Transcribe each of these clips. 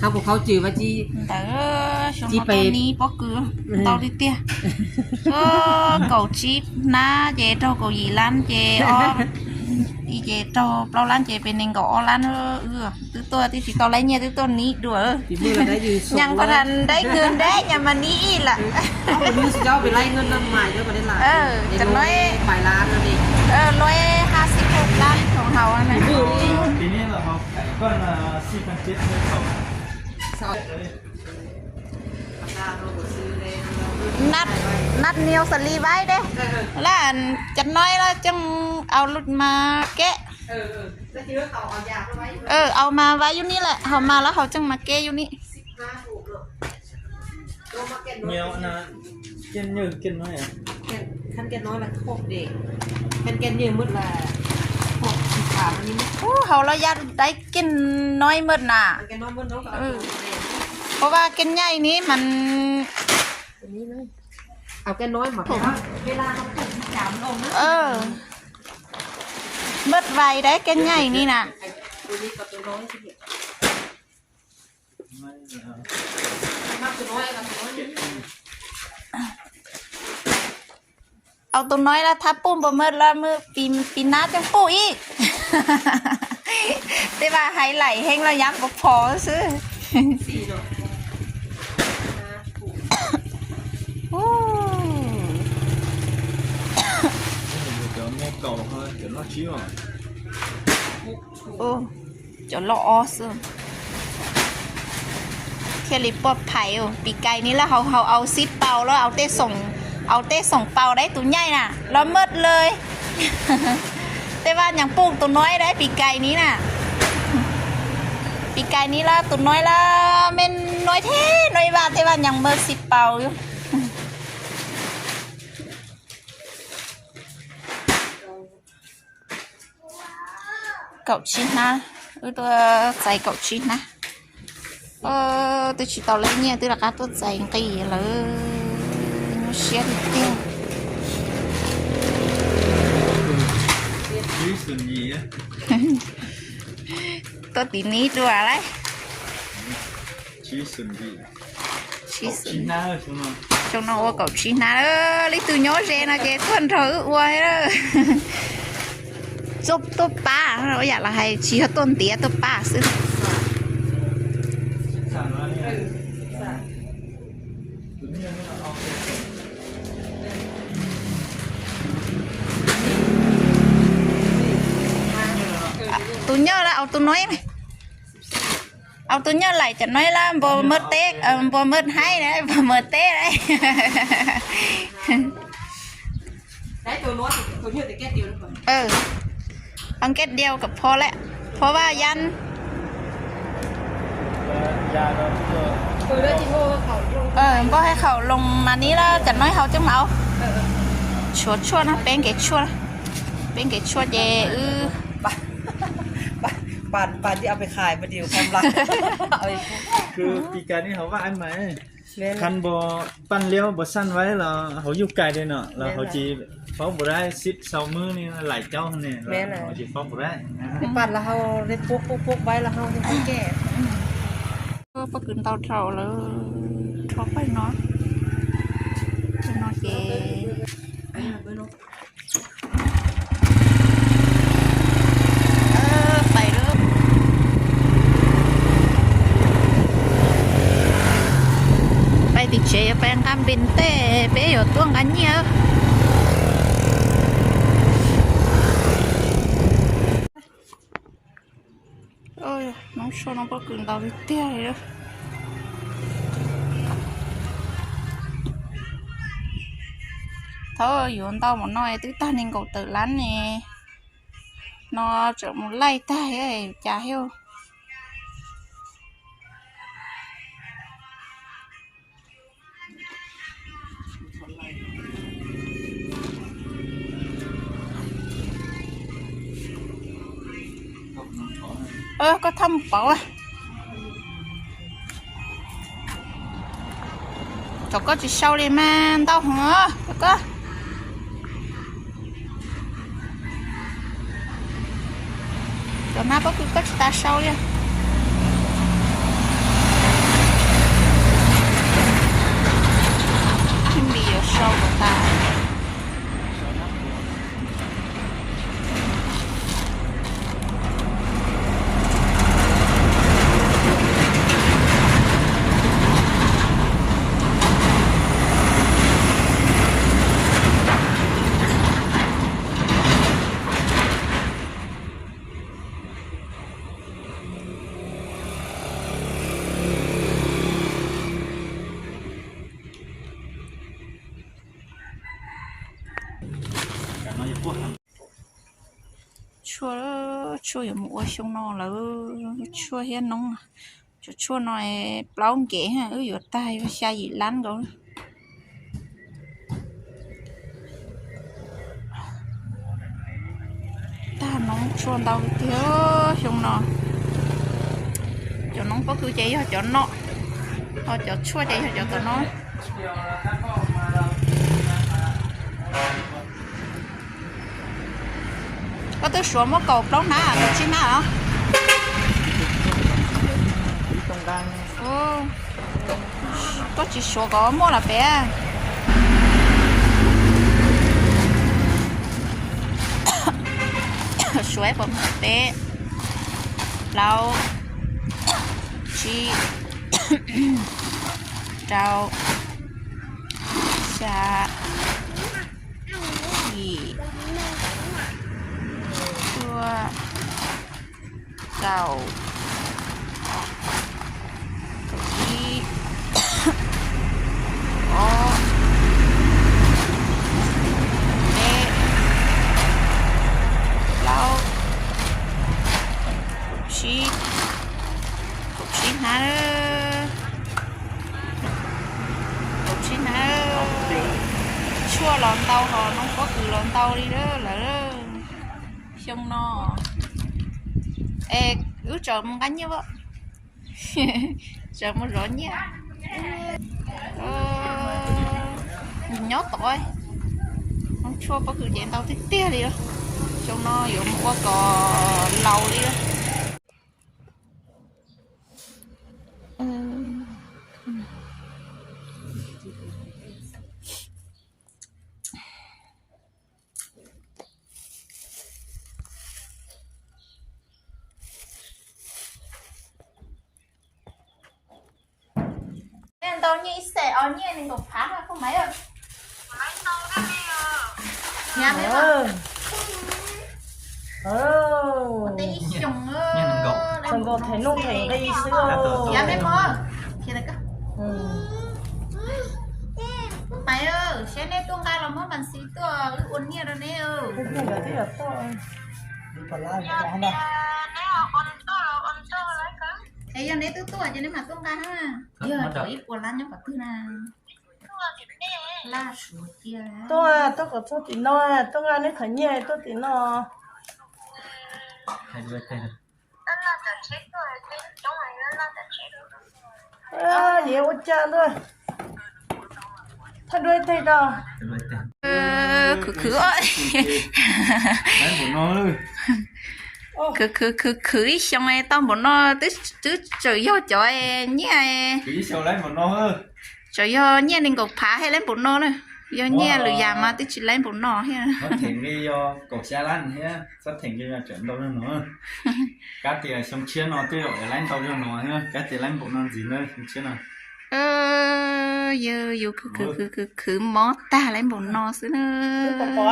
Ntawd xyoo no tau nib pob kws ntau tiag tiag. Kaum tsib hnab ces raug kaum yim lab ces, ces raug plaub lab ces pem nees nkaum ob lab. Wb twb tuaj twb tsis tau laib nyiaj twb tuaj nib dua. Nyas pha tas nraib kws nraib nyas mas nib ib lawm. Cov no luaj hab xib phooj lab khoom haus na. Nab niu xas li vaib deb, lab cov no lab coj au lub mas keb. Au mas vaib yub nib lawm, haus mas lab haus coj mas keb yub nib. Ub, haus los ya daib kej no maj na. Pab vaj kej nyaij ni mas maj vais daib kej nyaij ni na. Au tus no lab thab puj npua maj lab maj pis nab coj puj ib. Tej vaj hais laim heev los yav npua phom xwb. Cov loj ob xwb. Thiaj li poj phais. Pis kais ni lab haus haus au xib paus los au tej xoom paus daib tus nyaij na los maj lawm. Tej vaj nyas puj tus no daib pis kais ni na. Pis kais ni lab tus no lab mej no thiab no vaj tej vaj nyas maj xib paus. Kaum tsib hnab, wb tuaj txais kaum tsib hnab. Twb tsis tau laib nyiaj twb rov qab tuaj txais nqi lawm, nyuaj siab tiag tiag. Tuaj tim nib dua lawm. Xyoo no ua kaum tsib hnab, leej twg nyob ze no ces tuaj nrog wb ua. Tuaj pab, ua yam los hais tsis yog tuaj ntiav, tuaj pab xwb. Tus nyob lawm au tus no. Au tus nyob laim cov no lab npua maj teb, npua maj haib, npua maj teb. Au nkej diau kom phom lawm, phom vaj yab. Npoj hais khaum loos mas ni lab cov no haus coj mas au. Tshuav tshuaj na, peb nkev tshuaj, peb nkev tshuaj ces wb Kha npo paj liab npua xaj vaib los hauv yug kais li no los hauv ces paub npua daib xib sau mub ni laim caub ne, hauv ces paub npua daib. Pob kws ntau dhau lawm, rho paj no, no ces pais lawm. Pais tim tsev yuav pais nqa npe ntej, peb yuav tuaj nqa nyiaj. Nov sua no pob kws ntau tiag tiag li. Thaum yuav ntau npaum no twb tag nees nkaum tawm lab ne, no tseem mus laij tag cas thiab. Koj thauj mus pauv. Cov koj tsis sau li mas ntau heev os. Cov nab pob kws koj tsis tas sau li. Tshuaj yuav mus ua xyoo no lawm, tshuaj thiab noob. Cov tshuaj no plaub nkev, wb yuav tag yuav xya yim lab nkaus. Tag noob tshuaj ntau tiag xyoo no. Cov noob pob kws ces yog cov no, ho cov tshuaj ces yog cov tom no. Koj twb suav muab kaum plaub hnab los tsib hnab os? Koj tsis suav kom muaj los pem. Suav pem, peb, plaub, tsib, rau, xya, yim, cuaj, kaum, kaum ib, ob, peb, plaub, kaum tsib, kaum tsib hnab, kaum tsib hnab. Tshuaj los ntau ho noob pob kws los ntau li lawm xyoo no. Es wb tseem mus nqa nyiaj as, tseem mus zov nyiaj. Nyob tod, noob tshuaj pob kws ces ntau tiag tiag li. Xyoo no yuav mus ua kom laus li. Ntau nyiaj ib xees, o, nyiaj nees nkaum phav no Maiv. Ua teb ib xyoos, them nuj them nqi xwb. Maiv, saib neb tuaj nqa los muab mas xis tuaj wb ua nyiaj rau neb. Es yog neb twb tuaj ces neb mam tuaj nqa. Yog ib puas lab nyob qhov twg na? Laj suav cia. Tuaj, tuaj kom txog tim no, tuaj nqa neb qhov nyiaj tuaj tim no. Yev ua cas ntuj, thaij dua ib teg rau. Khwv khwv, khwv khwv khwv khwv ib xyoos tau npaum no, twb tseem yog cov nyiaj, tseem yog nyiaj nees nkaum phav thiaj li npaum no na. Yog nyiaj lwm yam mas twb tsis laib npaum no thiab. Them nqi yog kaum xya lab thiab, txhob them nqi tseem ntau zog no. Kav tias xyoo tshiab no twb yog laib ntau zog no thiab, kav tias laib npaum no ntxiv na xyoo tshiab no. Yus khwv khwv khwv khwv mob tag laib npaum no xwb na. Pom, pom,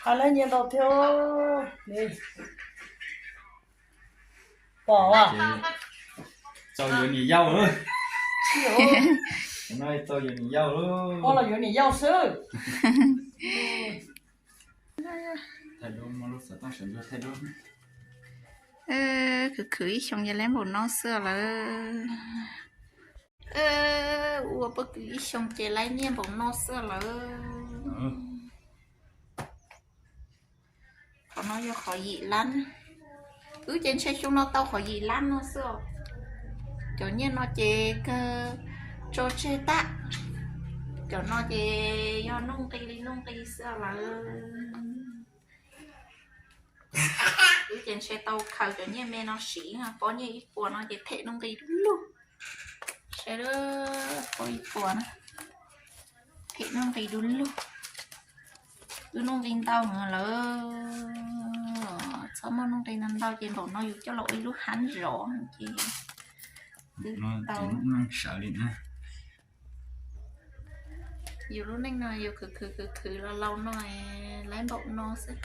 pom, nyiaj ntau thiab. Pom, txaus yuav niam yau lawm. Txaus yuav niam yau lawm, los yuav niam yau xwb. Khwv khwv ib xyoos ces laib npaum no xwb lawm. Ua pob kws ib xyoos ces laib nyiaj npaum no xwb lawm. Qhov no yog qhov yim lab. Wb ces ntshe xyoo no tau qhov yim lab no xwb os. Cov nyiaj no ces kawg tso tseg tag. Cov no ces yog nuj nqi li nuj nqi xwb lawm. Wb ces ntshe tau khaws cov nyiaj me no siv, pob nyiaj ib puas no ces them nuj nqi du lug. Saib, pob ib puas na, them nuj nqi du lug. Wb nuj nqi ntau heev lawm, txhob muaj nuj nqi ntau ntau ces npaum no yus coj los ua ib lub hab zov ces twb tau. Yus lub neej no yus khwv khwv khwv khwv los laus no, laib npaum no xwb.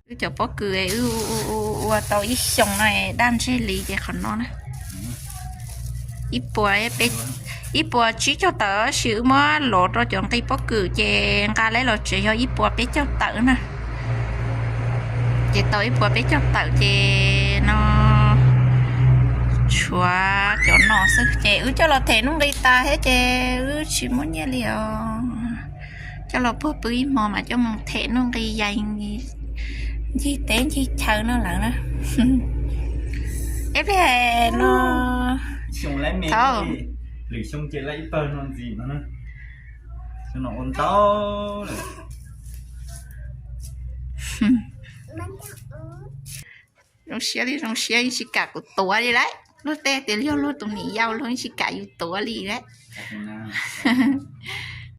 Wb cov pob kws wb ua tau ib xyoos no daj ntseg li ces qhov no na. Ib puas, ib puas tsib caug tawm, tab sis wb muab lov rau cov nqi pob kws ces nqa los tsev yog ib puas peb caug tawm na. Ces tau ib puas peb caug tawm ces no tshuav cov no xwb ces wb coj los them nuj nqi tas thiab ces wb tsis muaj nyiaj li os. Coj los puag pw ib hmo mas coj mus them nuj nqi yais ncig teb ncig chaw no lawm na. Eb, peb no thaum lwm xyoo ces lawv ib pawg no ntxiv no, xyoo no ua ntau lawm. Zoo siab li zoo siab, yeej tsis kam kuv tuav li lauj. Luag tej tias yog luag tus niam yau luag yeej tsis kam yus tuav li lauj.